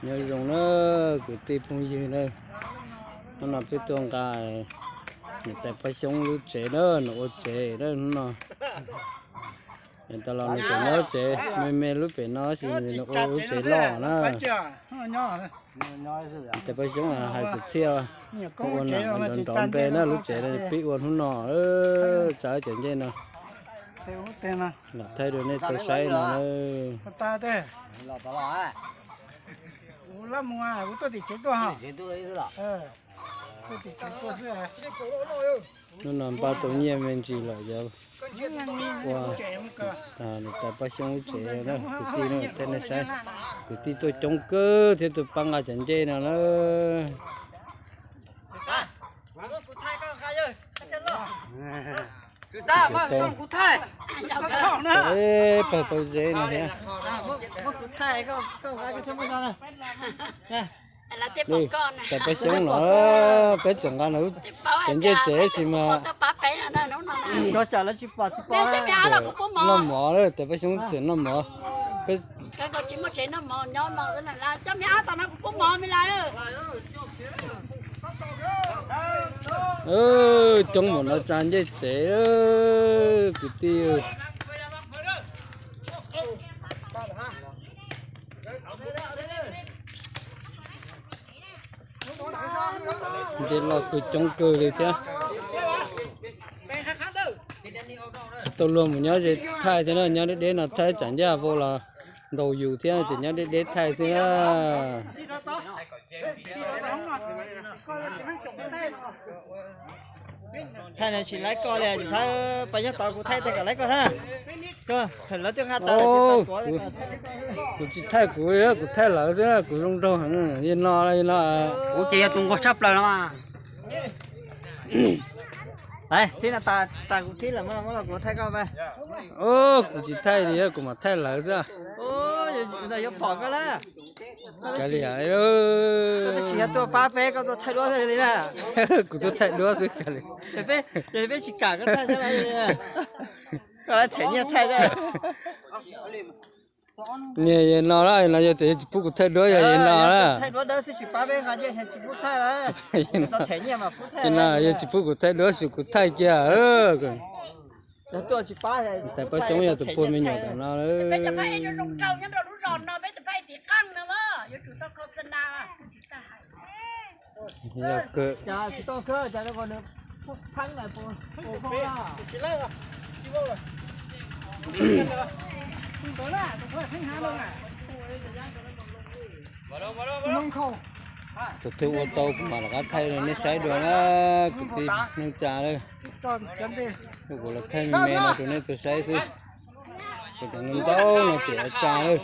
Nyob zoo na kwv tij phooj ywg na, hnub no peb tuaj nqa niam tais Paj Xyoob lub tsev na, nws ua tsev na hnub no. Tau los nws tseem nyob tsev me me lub pem no sis nws ua lub tsev loj na. Niam tais Paj Xyoob hais kwv txhiaj ua nram nrov nrov npe na, lub tsev pib ua hnub no, tsa cov ncej no. Lam thaij rau nej tau saib no. Hnub no npaj tau nyiaj me ntsis lawm yog ua niam tais Paj Xyoob lub tsev na kwv tij na, thaij nej saib. Kwv tij tuaj coob kawg thiab tuaj pab nqa cov ncej no na. Pawg pawg zeb no thiab. Tais Paj Xyoob los peb tseem nqa nws cov ncej tsev sis mas noj mov, tais Paj Xyoob tseem noj mov. Coob npaum no tsa ncej tsev kwv tij. Ncej loj kawg coob kawg li thiab. Tau luag mus nyob ze thaij thiab na, nyob deb deb no thaij tsam ncaj vau los ntaus yus thiab ces nyob deb deb thaij xwb na. Thaij no tsis laib koj li, tsis xav pas nyob tod kuv thaij tag kom laib koj na. Koj thaij lawv twb nqa tag. Kuv tsis thaij kuv, kuv thaij lawv xwb, kuv zoo nraug heev, yog no, yog no. Kuv ces yog tus nquag tshaj plaws no mas. Thib no tas kuv thib lawm, muab los kuv thaij koj. Kuv tsis thaij li, kuv mam thaij lawv xwb. Yuav pom koj lawm. Kav liam, koj twb tsis yog tuaj pab peb, koj tuaj thaij duab xwb li na. Kuv tuaj thaij duab xwb kav liam. Ces peb tsis kam koj thaij thiab, koj lawv them nyiaj thaij thiab. Niag yog no na, no yog tias yog tsis pub kuv thaij duab yog yog no na. Thaij duab dawb xwb tsis pab peb nqa ncej tsis pub thaij lawm. Yog tsis pub kuv thaij duab tsis kuv thaij kiag. Tais Paj Xyoob yog tus puag me nyuam tom no. Tus twg ua tau kuv mam rov qab thaij rau nej saib dua na, kwv tij neej tsa lawm. Kuv los thaij me me no rau nej tau saib xwb. Kuv cov ntau no ces tsa lawm.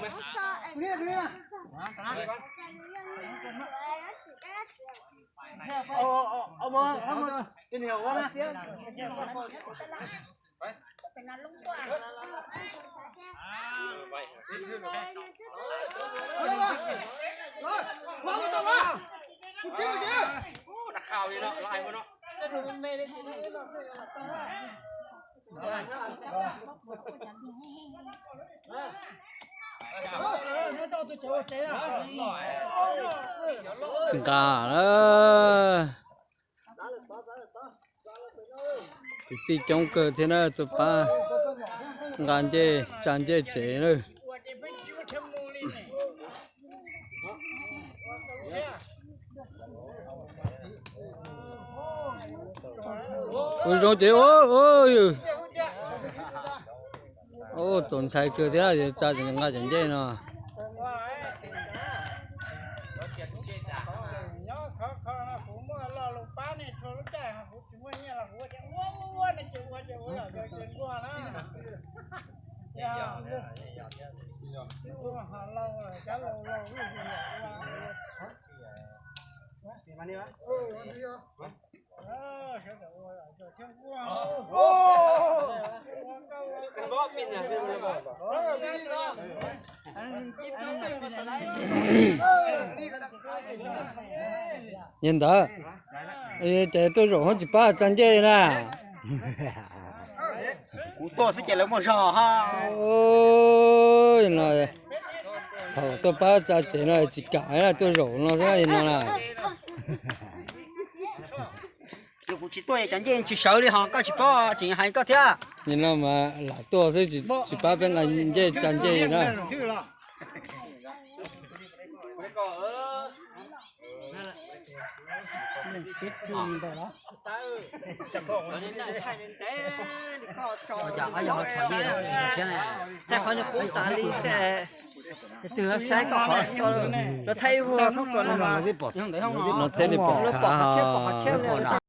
Nqa lawm. Kwv tij coob kawg thiab na, tuaj pab nqa ncej tsa ncej tsev na. Ua zoo ces txaus ntshai kawg thiab, yuav tsa nqa cov ncej no. Yog ntawd, ces tuaj zaum ho tsis pab tsa ncej na. Kuv tuaj xwb ces lawv muaj zog ha. No, Thaum tuaj pab tsa tsev no tsis kam na, tuaj zaum no xwb no na. Yog kuv tsis tuaj cov ncej tsis sawv li ho, koj tsis paub tseem hais koj thiab. Nim no mas lam tuaj xwb, tsis pab peb nqa ncej tsa ncej na. Qhov qub tas li xwb, twg saib koj qhov, lawv thaij ib vuag, no thiaj li pom qhov tshiab.